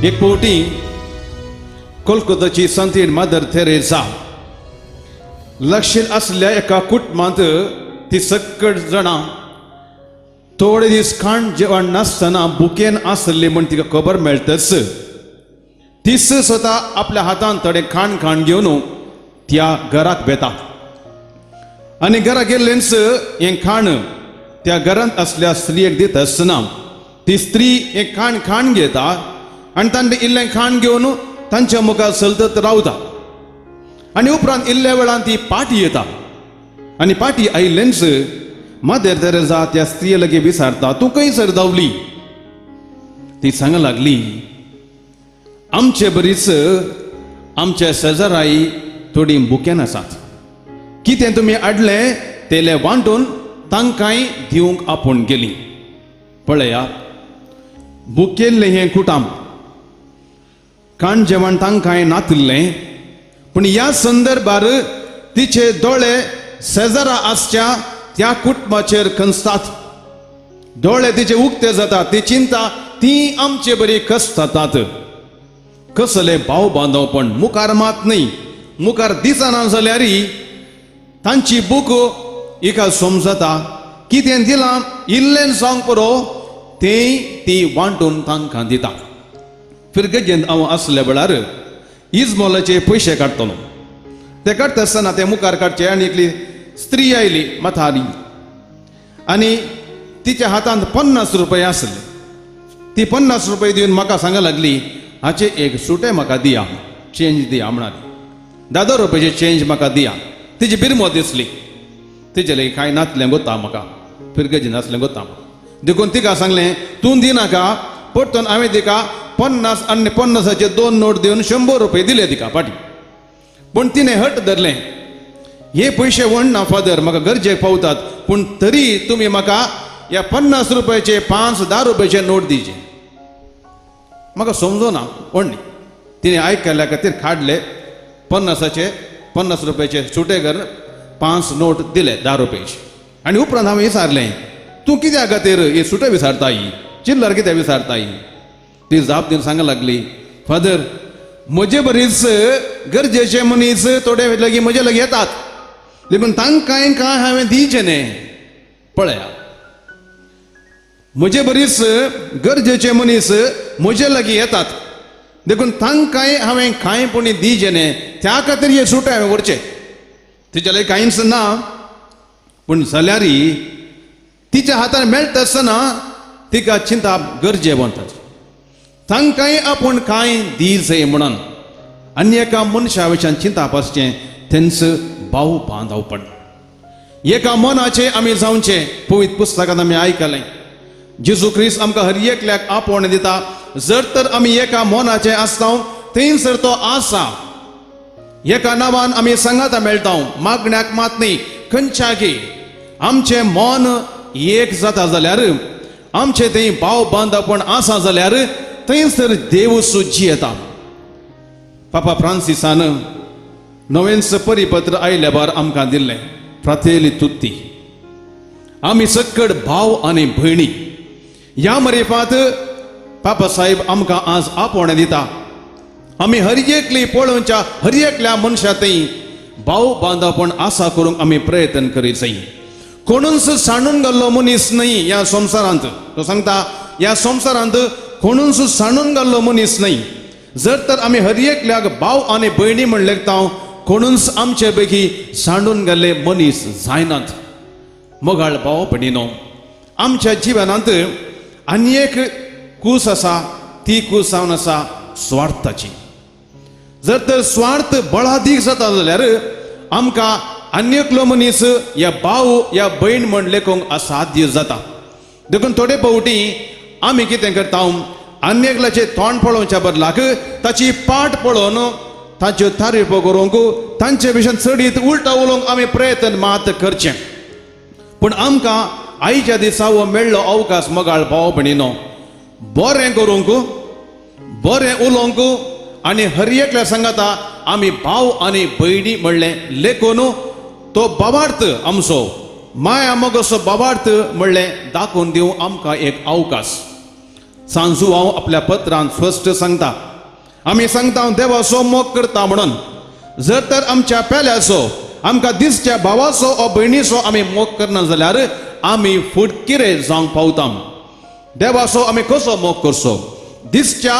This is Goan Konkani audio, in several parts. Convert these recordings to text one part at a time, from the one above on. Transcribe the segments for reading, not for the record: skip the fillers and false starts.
एक फावटी कोलकोताची संतीन मदर थेरेजा लक्षील आसल्या एका कुटुंबांत ती सक्कड जाणां थोडे दीस खाण जेवण नासतना भुकेन आसली म्हण तिका खबर मेळटच तीच स्वता आपल्या हातान थोडें खाण खाण घेवन त्या घराक वेता आनी घरा गेल्लेंच हें खाण त्या घरांत आसल्या स्त्रियेक दिता आसतना ती स्त्री हें खाण खाण घेता आनी तांणे इल्लें खाण घेवन तांच्या मुखार चलतत रावता आनी उपरांत इल्ल्या वेळान ती पाटी येता आनी पाटी आयिल्लेंच मदर तेरेजा त्या स्त्रिये लागीं विचारता, तूं खंयसर धांवली? ती सांग लागली, आमचे बरीच आमच्या शेजाराई थोडी भुकेन आसात, कितें तुमी हाडलें तेलें वांटून तांकांय दिवंक आपूण गेली. पळया, भुकेल्लें हें कुटाम, खाण जेवण तांकांय नातिल्लें, पूण ह्या संदर्भार तिचे दोळे शेजारा आसच्या त्या कुटुंबाचेर खंचतात. दोळे तिचे उक्ते जातात. ती चिंता ती आमचे बरी कसतात. कसले भाव बांदवपण! मुखार मात न्हय, मुखार दिसना जाल्यार तांची बूक हिका समजता. कितें दिलां इल्लें जावंक पुरो, तें ती वांटून तांकां दिता. फिरगजेंत हांव आसल्या वेळार इजमोलाचे पयशे काडटलो. ते काडटा आसतना ते मुखार काडचे आनी एकली स्त्री आयली म्हातारी आनी तिच्या हातांत 50 रुपये आसले. ती 50 रुपये दिवन म्हाका सांगा लागली, हाचे एक सुटे म्हाका दिया, चेंज दिया म्हणाली. 10 10 रुपयाचे चेंज म्हाका दिया. तिची बिरमो दिसली. तिचे लागीं कांय नातलें गोता म्हाका, फिरगजी नासलें गोता. देखून तिका सांगलें, तूं दिनाका. परतून हांवें तिका 50 आनी 50चे दोन नोट दिवन 100 रुपये दिले तिका फाटीं. पूण तिणें हट धरलें, हे पयशे व्हडना फादर, म्हाका गरजेक पावतात, पूण तरी तुमी म्हाका ह्या 50 रुपयाचे पांच 10 रुपयाचे नोट दिवचे. म्हाका समजोना व्हडली. तिणें आयकल्या खातीर काडले 50चे, 50 रुपयाचे सुटे कर पांच नोट दिले 10 रुपयाचे. आनी उपरांत हांवें विचारलें, तूं कित्या खातीर हे सुटे विचारताय, चिल्लर कित्याक विचारताय? ती जाप दिवन सांग लागली, फादर, म्हजे बरीच गरजेचे मनीस थोडे लागीं म्हजे लागीं येतात, देखून तांकां काय हांवें दिवचें न्ही. पळया, म्हजे बरीच गरजेचे मनीस म्हजे लागीं येतात, देखून तांकांय हांवें कांय पुणी दिवचें न्ही, त्या खातीर हे सुटे हांवें व्हरचे. तिच्या लागीं कांयच ना, पूण जाल्यार तिच्या हातान मेळटा आसतना तिका चिंता गरजे म्हणटात, तांकांय आपूण कांय दी म्हणून. आनी एका मनशा विशयान चिंताप आसचें तेंच भाव बांदवपण. एका मनाचे आमी जावचे. पवित्र पुस्तकांत आमी आयकलें, जेजू क्रिस्त आमकां हर एकल्याक आपोवणें दिता. जर तर आमी एका मनाचे आसता, थंयसर तो आसा. एका नांवान आमी सांगाता मेळटा, मागण्याक मात न्ही, खंयच्याकी आमचें मन एक जाता जाल्यार, आमचें थंय भाव बांदपण आसा जाल्यार, थंयसर देव सुजी येता. पापा फ्रांसिसान नवेंच परिपत्र आयल्या बार आमकां दिल्लें, फ्रातेली तुत्ती, आमी सक्कड भाव आनी भयणी. ह्या मरेपात पापा साहेब आमकां आज आपोवणें दिता, आमी हर एकली पळोवच्या हर एकल्या मनशा थंय भाव बांदपण आसा करूंक आमी प्रयत्न करीत जाय. कोणूच सांडून घाल्लो मनीस न्हय ह्या संवसारांत. तो सांगता, ह्या संवसारांत कोणूच सांडून घाल्लो मनीस न्हय. जर तर आमी हर एकल्याक भाव आनी भयणी म्हण लेखता, कोणूच आमचे पैकी सांडून गेल्ले मनीस जायनात. मोगाळ भाव भयणीनो, आमच्या जिवनांत आनी एक कूस आसा, ती कूस जावन आसा स्वार्थाची. जर तर स्वार्थ बळादीक जाता जाल्यार आमकां आनी एकलो मनीस या भाव या भयण म्हण लेखूंक असाध्य जाता. देखून थोडे फावटी आमी कितें करता, आनी एकल्याचें तोंड पळोवच्या बदलाक ताची पाट पळोवन ताच्यो तारीफो करूंक, तांचे भशेन चडीत उलटा उलोवंक आमी प्रयत्न मात करचें. पूण आमकां आयच्या दिसा हो मेळ्ळो अवकाश, मोगाळ भाव भयणीनो, बरें करूंक, बरें उलोवंक आनी हर एकल्या सांगाता आमी भाव आनी भयणी म्हणलें लेखून तो बाबार्थ आमचो माया मोगसो बाबार्थ म्हणलें दाखोवन दिवं आमकां एक अवकाश. सांजू हांव आपल्या पत्रान स्पश्ट सांगता, आमी सांगता देवाचो मोग करता म्हणून. जर तर आमच्या पेल्याचो, आमकां दिसच्या भावाचो ओ भयणीचो आमी मोग करना जाल्यार आमी फुटकिरे जावंक पावता. देवाचो आमी कसो मोग करचो? दिसच्या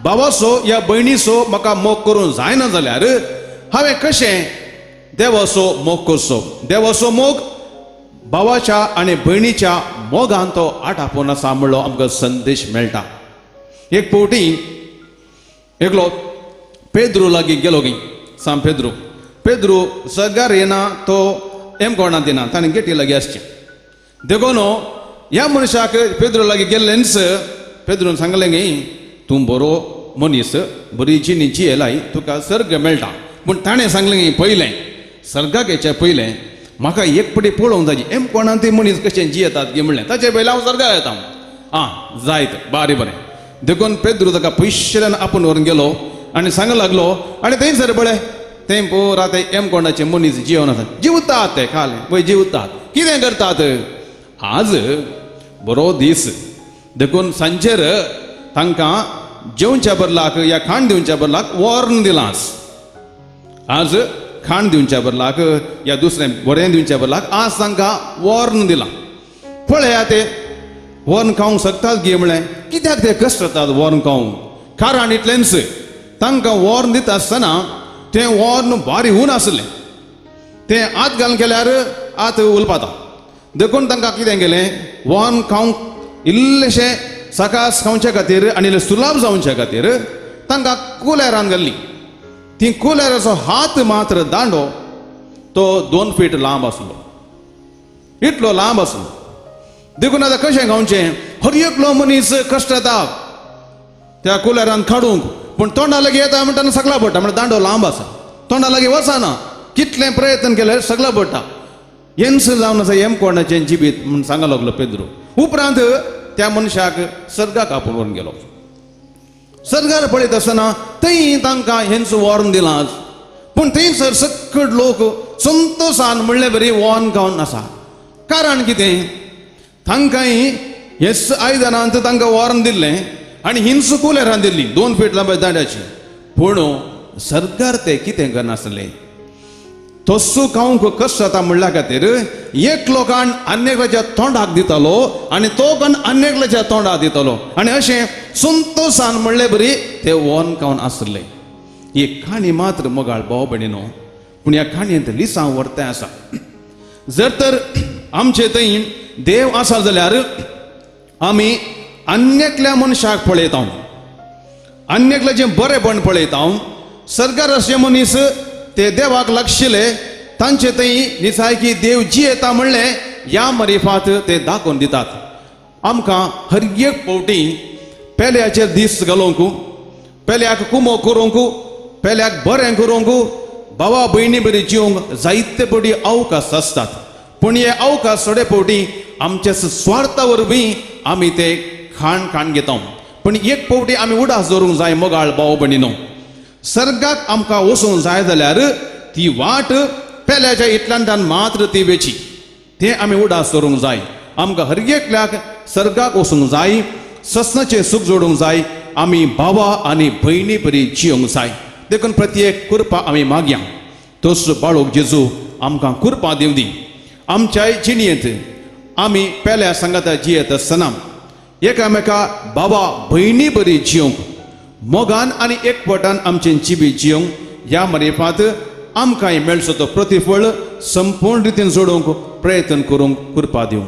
भावाचो या भयणीचो म्हाका मोग करूंक जायना जाल्यार हांवें कशें देवाचो मोग करचो? देवाचो मोग भावाच्या आनी भयणीच्या मोगान तो आटापून आसा म्हणलो आमकां संदेश मेळटा. एक फावटी एकलो पेद्रू लागीं गेलो गी, सांत पेद्रू. पेद्रू सगार येना, तो एम कोणात येना, ताणें गेटी लागीं आसचें. देखून ह्या मनशाक पेद्रू लागीं गेल्लेंच पेद्रून सांगलें गी, तूं बरो मनीस, बरी जिणी जियेलाय, तुका सर्ग मेळटा. पूण ताणें सांगलें गी, पयलें सर्गाक येच्या पयलें म्हाका एक पटी पळोवंक जाय, एम कोणान ते मनीस कशें जियेतात गी म्हणलें, ताचे पयलें हांव सर्गाक येता. आं जायत, बारी बरें. देखून पेद्रू ताका पयशेल्यान आपूण व्हरून गेलो आनी सांग लागलो. आनी थंयसर पळय, थंय पुरा ते एम कोणाचे मनीस जिवन आसा, जिवतात ते खाले पळय जिवतात. कितें करतात? आज बरो दीस देखून सांजेर तांकां जेवच्या बदलाक या खाण दिवच्या बदलाक वॉर्न दिलां. आज खाण दिवच्या बदलाक या दुसरें बरें दिवच्या बदलाक आज तांकां वॉर्न दिलां. पळया ते वॉर्न खावंक शकतात गे म्हणलें. कित्याक ते कश्ट जातात वॉर्न खावंक? कारण इतलेंच, तांकां वॉर्न दिता आसतना तें वॉर्न बारी हून आसलें, तें हात घालून केल्यार हात उलपाता. देखून तांकां कितें केलें, वॉर्न खावंक इल्लेशें सकास खावचे खातीर आनी इल्लें सुलाभ जावचे खातीर तांकां कुलेरान घाल्ली. ती कुलेराचो हात मात्र दांडो तो 2 फीट लांब आसलो, इतलो लांब आसलो. देखून आतां कशें खावचें? हर एकलो मनीस कश्ट येता त्या कुलेरान काडूंक, पूण तोंडा लागीं येता म्हणटा सगळा पडटा. म्हणल्यार दांडो लांब आसा, तोंडा लागीं वचना. कितलें प्रयत्न केले सगळा पडटा. हेंच जावन आसा एम कोणाचें जिबीत म्हूण सांगा लागलो पेद्रू. उपरांत त्या मनशाक सर्गाक आपोवन व्हरून गेलो. सर्गार पळयत आसतना थंय तांकां हेंच वॉर्न दिलां, पूण थंयसर सकट लोक संतोसान म्हणले बरी वॉर्न खावन आसा. कारण कितें? तांकांय हेच आयदनांत तांकां वॉर्न दिल्लें आनी हिंच कुलेरान दिल्ली 2 फीट लांब दांड्याची. पूण सरकार ते कितें करनासले, तस्सो खावंक कश्ट जाता म्हणल्या खातीर एक लोकान आन्यकल्याच्या तोंडाक दितालो आनी तो कान आन्यकल्याच्या तोंडाक दितालो आनी अशें संतोसान म्हणले बरी ते वॉर्न खावन आसले. ही काणी मात्र मोगाळ भाव भयणीनो, पूण ह्या काणयेंत लिसांव व्हरतें आसा. जर तर आमचे थंय देव आसा जाल्यार आमी अन्यकल्या मनशाक पळयता, अन्यकल्याचें बरेपण पळयता. सरकार अशे मनीस ते देवाक लागशिले, तांचे थंय निसायकी देव जियेता म्हणलें ह्या मरिफात ते दाखोवन दितात. आमकां हर एक फावटी पेल्याचेर दीस घालूंक, पेल्याक कुमो करूंक, पेल्याक बरें करूंक, भावा भयणी बरी जिवंक जायते फावटी अवकाश आसतात. पूण हे अवकाश थोडे फावटी आमच्या स्वार्था वरवीं आमी ते खाण खाण घेता. पूण एक फावटी आमी उडास दवरूंक जाय मोगाळ भाव भयणीनो, सर्गाक आमकां वचूंक जाय जाल्यार ती वाट पेल्याच्या इतल्यान मात्र ती वेची, तें आमी उडास दवरूंक जाय. आमकां हर एकल्याक सर्गाक वचूंक जाय, सस्नाचें सूख जोडूंक जाय, आमी भावा आनी भयणी बरी जियोंक जाय. देखून प्रत्येक कृपा आमी मागया, तोच बाळोक जेजू आमकां कृपा दिवं दी. आमच्याय जिणयेंत आमी पेल्या सांगाता जियेत आसतना एकामेका बाबा भयणी बरी जियोंक, मोगान आनी एकवटान आमचें जिबी जियोंक ह्या मरेफात आमकांय मेळचो तो प्रतिफळ संपूर्ण रितीन जोडूंक प्रयत्न करूंक कृपा दिवं.